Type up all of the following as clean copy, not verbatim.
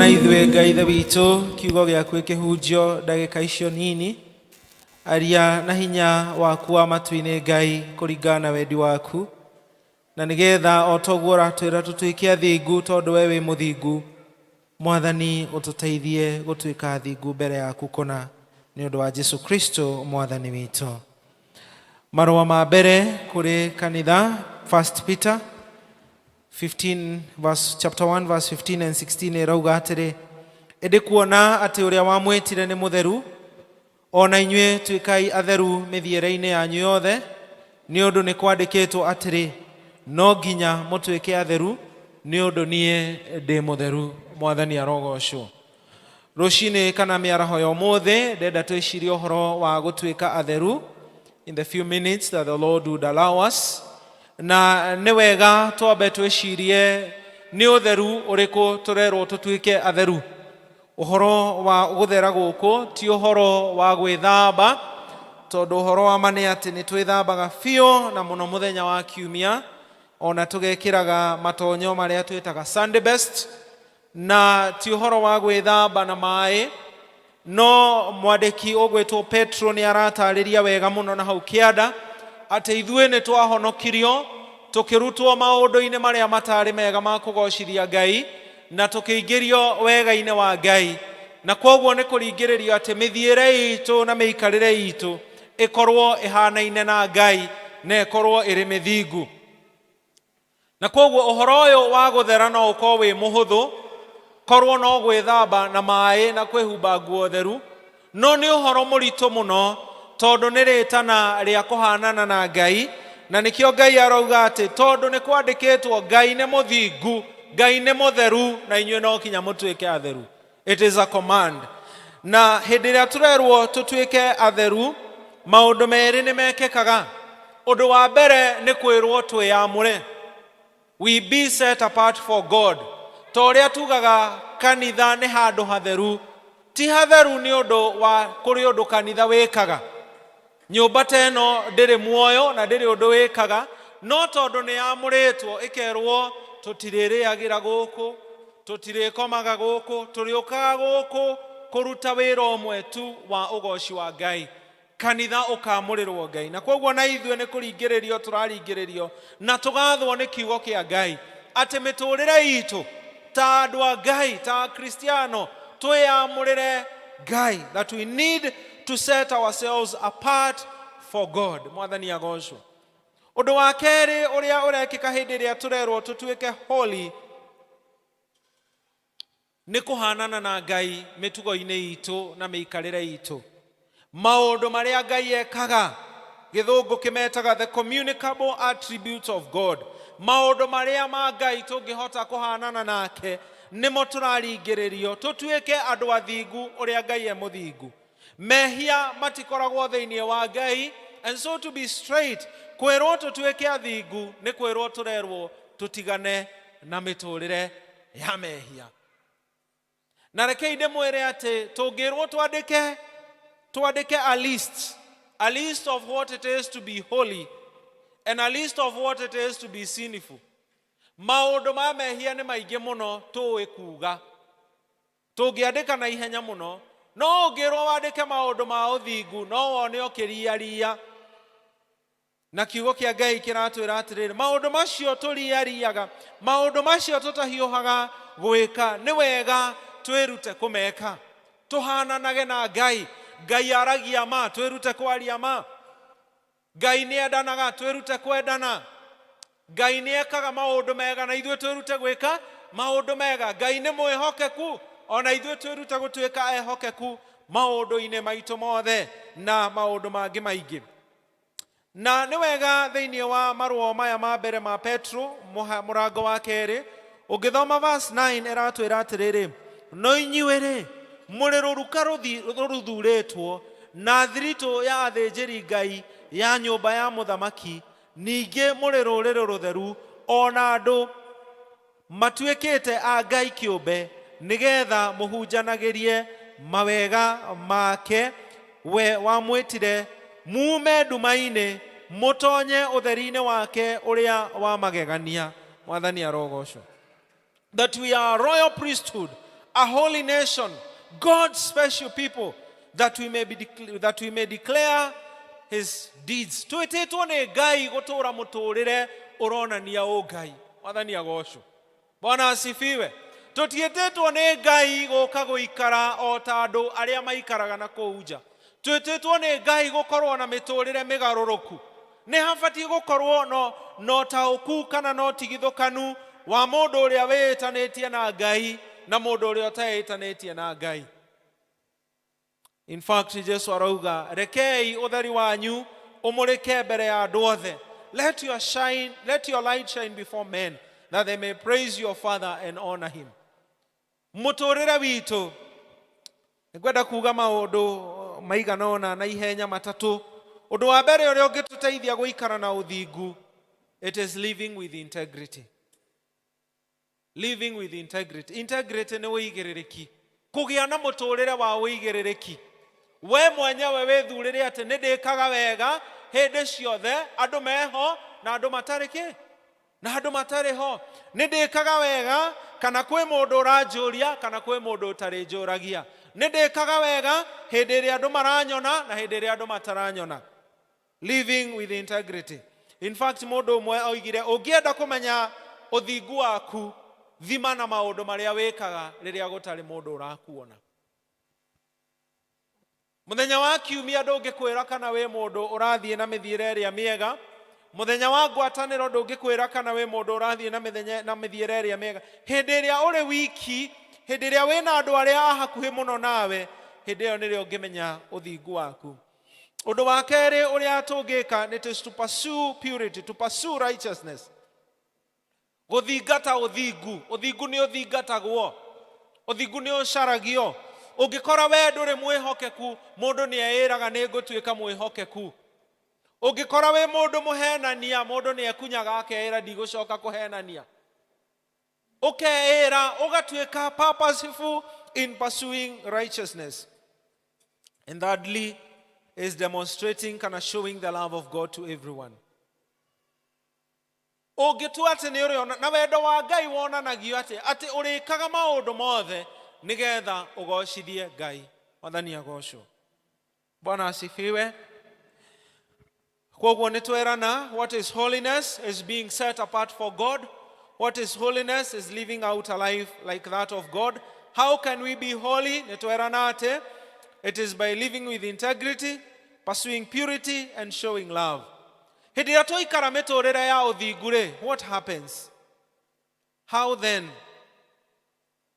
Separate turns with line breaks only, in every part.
Na ithuĩ, Ngai Ithe witũ, kiugo gĩaku gĩkĩhunjio ndagĩka icio nini. Aria na hinya waku wa matu-inĩ, Ngai, kũringana na wendi waku, na nĩgetha o toguo ũratwĩra tũtuĩke athingu tondũ we wĩ mũthingu, Mwathani, ũtũteithie gũtuĩka athingu mbere yaku kũna, nĩ ũndũ wa Jesu Kristo Mwathani witũ. Marũa ma mbere kũrĩ kanitha, First Peter 15 verse, chapter 1 verse 15 and 16, ĩrauga atĩrĩ: "Ĩndĩ kuona atĩ ũrĩa wamwĩtire nĩ mũtheru, o na inyuĩ tuĩkai atheru mĩthiĩre-inĩ yanyu yothe, nĩ ũndũ nĩ kwandĩkĩtwo atĩrĩ, 'No nginya mũtuĩke atheru, nĩ ũndũ niĩ ndĩ mũtheru.'" Mwathani arogocwo. Rũcinĩ kana mĩaraho ya ũmũthĩ, ndenda twĩcirie ũhoro wa gũtuĩka atheru in the few minutes that the Lord would allow us. Na nĩ wega twambe twĩcirie nĩ ũtheru ũrĩkũ tũrerwo tũtuĩke atheru. Ũhoro wa gũthera gũkũ ti ũhoro wa gwĩthamba, tondũ ũhoro wa ma nĩ atĩ nĩ twĩthambaga biũ na mũno mũthenya wa Kiumia, ona tũgekĩraga matonyo marĩa twĩtaga Sunday best. Na ti ũhoro wa gwĩthamba na maĩ, no mwandĩki ũgwĩtwo Petro nĩ aratarĩria wega mũno na hau kĩanda atĩ ithuĩ nĩ twahonokirio tũkĩrutwo maũndũ-inĩ marĩa matarĩ mega ma kũgocithia Ngai na tũkĩingĩrio wega-inĩ wa Ngai, na kwoguo nĩ kũringĩrĩrio atĩ mĩthiĩre itũ na mĩikarĩre itũ ĩkorwo ĩhanaine na Ngai na ĩkorwo ĩrĩ mĩthingu. Na kwoguo ũhoro ũyũ wa gũthera no ũkorwo wĩ mũhũthũ korwo no gwĩthamba na maĩ na kwĩhumba nguo theru, no nĩ ũhoro mũritũ mũno tondũ nĩ rĩtana rĩa kũhanana na Ngai. Na nĩkĩo Ngai arauga atĩ tondũ nĩ kwandĩkĩtwo Ngai nĩ mũthingu, Ngai nĩ mũtheru, na inyuĩ no kinya mũtuĩke atheru. It is a command. Na hĩndĩ ĩrĩa tũrerwo tũtuĩke atheru, maũndũ merĩ nĩ mekĩkaga. Ũndũ wa mbere nĩ kwĩrwo twĩyamũre, we be set apart for God. Ta ũrĩa tugaga kanitha nĩ handũ hatheru, ti hatheru nĩ ũndũ wa kũrĩ ũndũ kanitha wĩkaga. Nyũmba ta ĩno ndĩrĩ muoyo na ndĩrĩ ũndũ wĩkaga, no tondũ nĩ yamũrĩtwo ĩkerwo tũtirĩrĩagĩra gũkũ, tũtirĩkomaga gũkũ, tũrĩũkaga gũkũ kũruta wĩra ũmwe tu wa ũgoci wa Ngai. Kanitha ũkamũrĩrwo Ngai, na kwoguo na ithuĩ nĩ kũringĩrĩrio tũraringĩrĩrio na tũgathwo nĩ kiugo kĩa Ngai atĩ mĩtũrĩre itũ ta andũ a Ngai, ta Akristiano, twĩyamũrĩre Ngai, that we need to set ourselves apart for God. Mwathani agocwo. Ũndũ wa kerĩ ũrĩa ũrekĩka hĩndĩ ĩrĩa tũrerwo tũtuĩke holy nĩ kũhanana na Ngai mĩtugo-inĩ itũ na mĩikarĩre itũ. Maũndũ marĩa Ngai ekaga, Gĩthũngũ kĩmetaga the communicable attributes of God. Maũndũ marĩa ma Ngai tũngĩhota kũhanana nake nĩmo tũraringĩrĩrio tũtuĩke andũ athingu ũrĩa Ngai e mũthingu. Mehia matikoragwo thĩinĩ wa Ngai, and so to be straight, kwĩrwo tũtuĩke athingu nĩ kwĩrwo tũrerwo tũtigane na mĩtũrĩre ya mehia. Na rekei ndĩmwĩre atĩ tũngĩrwo twandĩke a list of what it is to be holy and a list of what it is to be sinful, maũndũ ma mehia nĩ maingĩ mũno tũĩ kuga tũngĩandĩka na ihenya mũno, no ũngĩrwo wandĩke maũndũ ma ũthingu, no wone ũkĩriaria. Na kiugo kĩa Ngai kĩratwĩra atĩrĩrĩ, maũndũ macio tũriariaga, maũndũ macio tũtahiũhaga gwĩka, nĩ wega twĩrute kũmeka tũhananage na Ngai. Ngai aragia ma, twĩrute kwaria ma. Ngai nĩ endanaga, twĩrute kwendana. Ngai nĩ ekaga maũndũ mega, na ithuĩ twĩrute gwĩka maũndũ mega. Ngai nĩ mwĩhokeku, ona ithuĩ twĩrute gũtuĩka ehokeku maũndũ-inĩ maitũ mothe, na maũndũ mangĩ maingĩ. Na nĩ wega thĩinĩ wa marũa maya ma mbere ma Petro, mũrango wa kerĩ, ũngĩthoma verse 9, ĩratwĩra atĩrĩrĩ: "No inyuĩ rĩ, mũrĩ rũruka rũthurĩtwo na thiritũ ya athĩnjĩri Ngai, ya nyũmba ya mũthamaki, ningĩ mũrĩ rũrĩrĩ rũtheru, ona andũ matuĩkĩte a Ngai kĩũmbe, nĩgetha mũhunjanagĩrie mawega make we wamwĩtire mume nduma-inĩ mũtonye ũtheri-inĩ wake ũrĩa wa magegania." Mwathani arogocwo. That we are a royal priesthood, A holy nation, God's special people, that we may declare his deeds. Twĩtĩtwo nĩ Ngai gũtũũra mũtũũrĩre ũronania ũngai. Mwathani agocwo. Bwana asifiwe. Tũtiĩtĩtwo nĩ Ngai gũka gũikara o ta andũ arĩa maikaraga na kũu nja. Twĩtĩtwo nĩ Ngai gũkorwo na mĩtũũrĩre mĩgarũrũku. Nĩ habatiĩ gũkorwo no ũtaũku kana no tigithũkanu wa mũndũ ũrĩa wĩĩtanĩtie na Ngai na mũndũ ũrĩa ũteĩtanĩtie na Ngai. In fact, Jesu arauga, rekei ũtheri wanyu ũmũrĩke mbere ya andũ othe. Let your light shine before men, that they may praise your Father and honor him. Mũtũũrĩre witũ, nĩngwenda kuga maũndũ maigana ũna na ihenya matatũ. Ũndũ wa mbere ũrĩa ũngĩtũteithia gũikara na ũthingu, it is living with integrity. Living with integrity. Integrity nĩ ũigĩrĩrĩki. Kũgĩa na mũtũũrĩre wa ũigĩrĩrĩki. We mwenyewe wĩthurĩre atĩ nĩ ndĩkaga wega hĩndĩ ciothe, andũ meho na andũ matarĩ kĩ? Na andũ matarĩ ho. Nĩ ndĩkaga wega kana kwĩ mũndũ ũranjũria kana kwĩ mũndũ ũtarĩ njũragia. Nĩ ndĩkaga wega hĩndĩ ĩrĩa andũ maranyona na hĩndĩ ĩrĩa andũ mataranyona. Living with integrity. In fact, mũndũ ũmwe oigire, ũngĩenda kũmenya ũthingu waku, thima na maũndũ marĩa wĩkaga rĩrĩa gũtarĩ mũndũ ũrakuona. Mũthenya wa kiumia ndũngĩkwĩra kana wĩ mũndũ ũrathiĩ na mĩthiĩre ĩrĩa mĩega. Mũthenya wa ngwatanĩro ndũngĩkwĩra kana wĩ mũndũ ũrathiĩ na mĩthenya na mĩthiĩre ĩrĩa mĩega. Hĩndĩ ĩrĩa ũrĩ wiki, hĩndĩ ĩrĩa wĩna andũ arĩa a hakuhĩ mũno nawe, hĩndĩ ĩyo nĩrĩo ũngĩmenya ũthingu waku. Ũndũ wa kerĩ ũrĩa tũngĩka nĩ to pursue purity, to pursue righteousness. Gũthingata ũthingu. Ũthingu nĩ ũthingatagwo. Ũthingu nĩ ũcaragio. Ũngĩkora we ndũrĩ mwĩhokeku, mũndũ nĩ eĩraga nĩ ngũtuĩka mwĩhokeku. Ũngĩkora wĩ mũndũ mũhenania, mũndũ nĩ ekunyaga akeĩra ndigũcoka kũhenania. Ũkeĩra ũgatuĩka purposeful in pursuing righteousness. And thirdly is demonstrating kana showing the love of God to everyone. Ũngĩtua atĩ nĩ ũrĩona na wendo wa Ngai wonanagio atĩ ũrĩkaga maũndũ mothe nĩgetha ũgocithie Ngai. Mwathani agocwo. Bwana asifiwe. Kwoguo nĩ twerana, what is holiness is being set apart for God. What is holiness is living out a life like that of God. How can we be holy? Nĩ twerana atĩ it is by living with integrity, pursuing purity and showing love. Hĩndĩ ĩrĩa twaikara mĩtũrĩre ya ũthingu rĩ, what happens? How then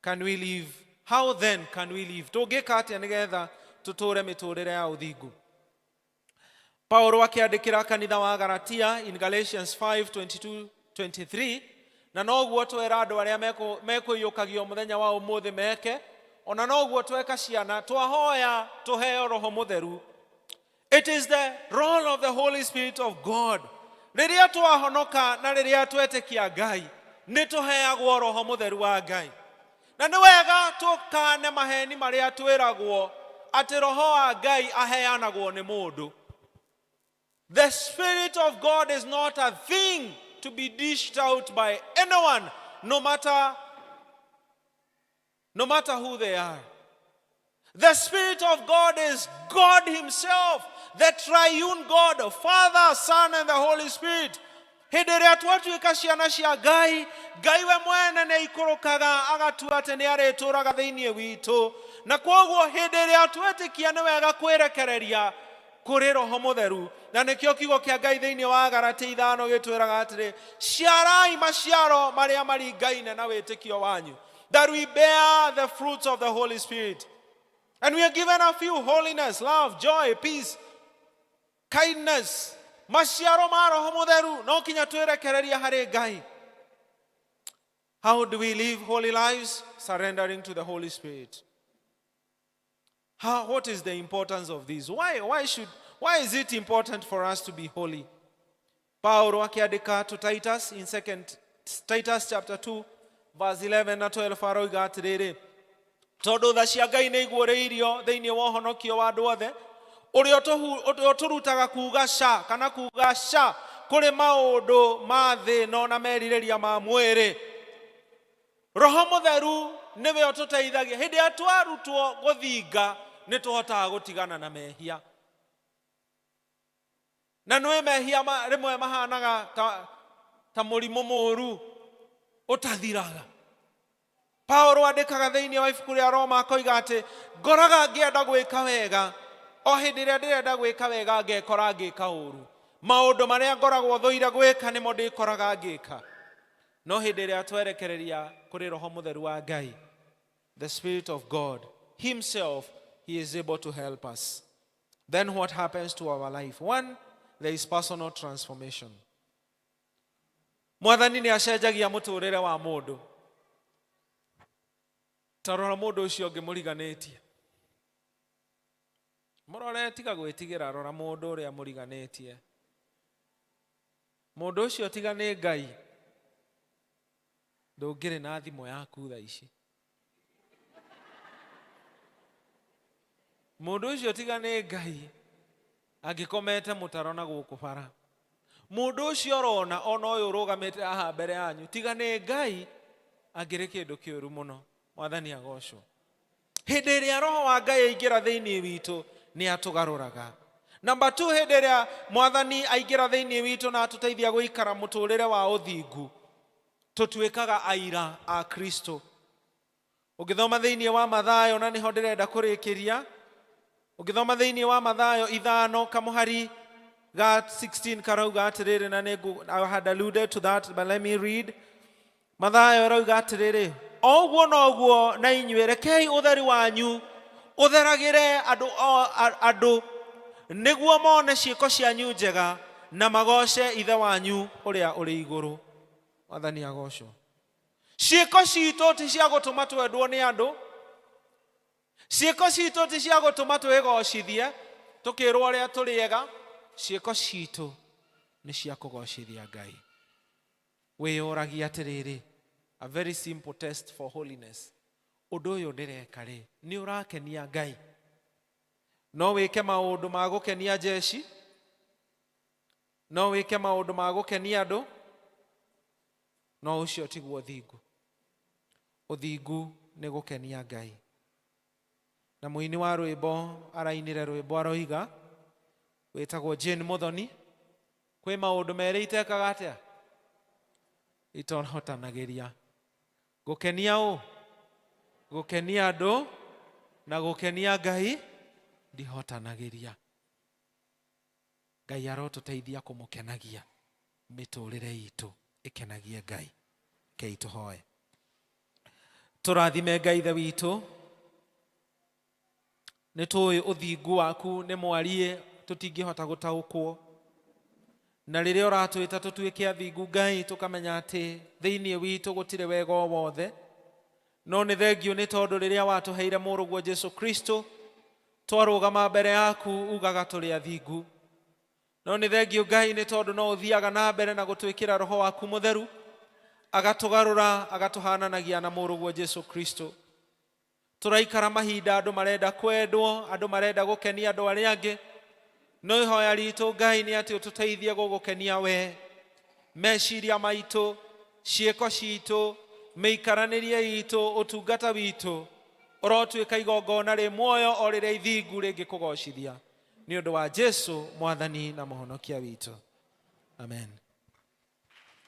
can we live? How then can we live? Tũngĩka atĩa nĩgetha tũtũre mĩtũrĩre ya ũthingu? Paulo akĩandĩkĩra kanitha wa Galatia in Galatians 5:22 23, na noguo twera andũ arĩa mekũiyũkagio mũthenya wa ũmũthĩ meke, ona noguo tweka ciana twahoya tũheo Roho Mũtheru. It is the role of the Holy Spirit of God. Rĩrĩa twahonoka na rĩrĩa twetĩkia Ngai, nĩ tũheagwo Roho Mũtheru wa Ngai. Na nĩ wega tũkane maheni marĩa twĩragwo atĩ Roho wa Ngai aheanagwo nĩ mũndũ. The Spirit of God is not a thing to be dished out by anyone, no matter who they are. The Spirit of God is God Himself, the triune God, Father, Son, and the Holy Spirit. Hĩndĩ ĩrĩa twatuĩka ciana cia Ngai, Ngai we mwene nĩ aikũrũkaga agatua atĩ nĩ arĩtũraga thĩinĩ witũ. Na kwoguo hĩndĩ ĩrĩa twetĩkia nĩ wega kwĩrekereria kũrĩ Roho Mũtheru. Na nĩkĩo kiugo kĩa Ngai thĩinĩ wa Galatia 5 gĩtwĩraga atĩrĩ, ciarai maciaro marĩa maringaine na wĩtĩkio wanyu. That we bear the fruits of the Holy Spirit. And we are given a few: holiness, love, joy, peace, kindness. Maciaro ma Roho Mũtheru no kinya twĩrekereria harĩ Ngai. How do we live holy lives? Surrendering to the Holy Spirit. What is the importance of this? Why is it important for us to be holy? Paulo akĩandĩka to Titus in second Titus chapter 2 verse 11 na 12 aroiga atĩrĩrĩ, tondũ tha cia Ngai nĩ iguũrĩirio thĩinĩ wa ũhonokio wa andũ othe, ũrĩa ũtũrutaga kuga ca kana kuga ca kũrĩ maũndũ ma thĩ ĩno na merirĩria ma mwĩrĩ. Roho Mũtheru Nĩwe ũtũteithagia. Hĩndĩ ĩrĩa twarutwo gũthinga, nĩ tũhotaga gũtigana na mehia. Na nĩ mehia rĩmwe mahanaga ta mũrimũ mũũru ũtathiraga. Paulo andĩkaga thĩinĩ wa ibuku rĩa Roma akoiga atĩ ngoraga ngĩenda gwĩka wega, o hĩndĩ ĩrĩa ndĩrenda gwĩka wega ngekora ngĩka ũru. Maũndũ marĩa ngoragwo thũire gwĩka nĩmo ndĩkoraga ngĩka. No hĩndĩ ĩrĩa twerekereria kũrĩ Roho Mũtheru wa Ngai, the Spirit of God himself, he is able to help us. Then what happens to our life? One, there is personal transformation. Mwathani nĩ acenjagia mũtũrĩre wa mũndũ. Ta rora mũndũ ũcio ũngĩ mũriganĩtie, mũrore, tiga gwĩtigĩra. Rora mũndũ ũrĩa mũriganĩtie. Mũndũ ũcio, tiga nĩ Ngai, ndũngĩrĩ na thimũ yaku thaa ici. Mũndũ ũcio, tiga nĩ Ngai, angĩkomete mũtaro na gũkũ bara. Mũndũ ũcio ũrona ona ũyũ ũrũgamĩte haha mbere yanyu, tiga nĩ Ngai, angĩrĩ kĩndũ kĩũru mũno. Mwathani agocwo. Hĩndĩ ĩrĩa Roho wa Ngai aingĩra thĩinĩ witũ, nĩ atũgarũraga. Namba 2, hĩndĩ ĩrĩa Mwathani aingĩra thĩinĩ witũ na atũteithia gũikara mũtũrĩre wa ũthingu, tũtuĩkaga aira a Kristo. Ũngĩthoma thĩinĩ wa Mathayo, na nĩho ndĩrenda kũrĩkĩria, ũngĩthoma thĩinĩ wa Mathayo 5 kamũhari ga 16 karauga atĩrĩrĩ, na nĩ I had alluded to that, but let me read. Mathayo ĩrauga atĩrĩrĩ, "O ũguo noguo na inyuĩ, rekei ũtheri wanyu ũtheragĩre andũ, nĩguo mone ciĩko cianyu njega na magoce Ithe wanyu ũrĩa ũrĩ igũrũ." Mwathani agocwo. Ciĩko citũ ti cia gũtũma twendwo nĩ andũ. Ciĩko citũ ti cia gũtũma twĩgocithie, tũkĩrwo ũrĩa tũrĩ ega. Ciĩko citũ nĩ cia kũgocithia Ngai. Wĩyũragia atĩrĩrĩ, a very simple test for holiness: ũndũ ũyũ ndĩreka rĩ, nĩ ũrakenia Ngai? No wĩke maũndũ ma gũkenia jeshi, no wĩke maũndũ ma gũkenia andũ, no ũcio tiguo ũthingu. Ũthingu nĩ gũkenia Ngai. Na mũini wa rwĩmbo arainire rwĩmbo aroiga, wĩtagwo Jane Muthoni, kwĩ maũndũ merĩ itekaga atĩa, itohotanagĩria: gũkenia ũ, gũkenia andũ na gũkenia Ngai, ndihotanagĩria. Ngai arotũteithia kũmũkenagia, mĩtũrĩre itũ ĩkenagie Ngai. Kei tũhoe. Tũrathime Ngai Ithe witũ. Nĩ tũĩ ũthingu waku nĩ mwarie, tũtingĩhota gũtaũkwo. Na rĩrĩa ũratwĩta tũtuĩke athingu, Ngai, tũkamenya atĩ thĩinĩ witũ gũtirĩ wega o wothe. No nĩ thengiũ nĩ tondũ rĩrĩa watũheire mũrũguo Jesu Kristo, twarũgama mbere yaku ugaga tũrĩ athingu. No nĩ thengiũ, Ngai, nĩ tondũ no ũthiaga na mbere na gũtwĩkĩra Roho waku Mũtheru, agatũgarũra, agatũhananagia na mũrũguo Jesu Kristo. Tũraikara mahinda andũ marenda kwendwo, andũ marenda gũkenia andũ arĩa angĩ, no ihoya ritũ, Ngai, nĩ atĩ ũtũteithie gũgũkenia we. Meciria maitũ, ciĩko citũ, mĩikaranĩrie itũ, ũtungata witũ ũrotuĩka igongona rĩ muoyo, o rĩrĩa ithingu rĩngĩkũgocithia, nĩ ũndũ wa Jesu, Mwathani na Mũhonokia witũ. Amen.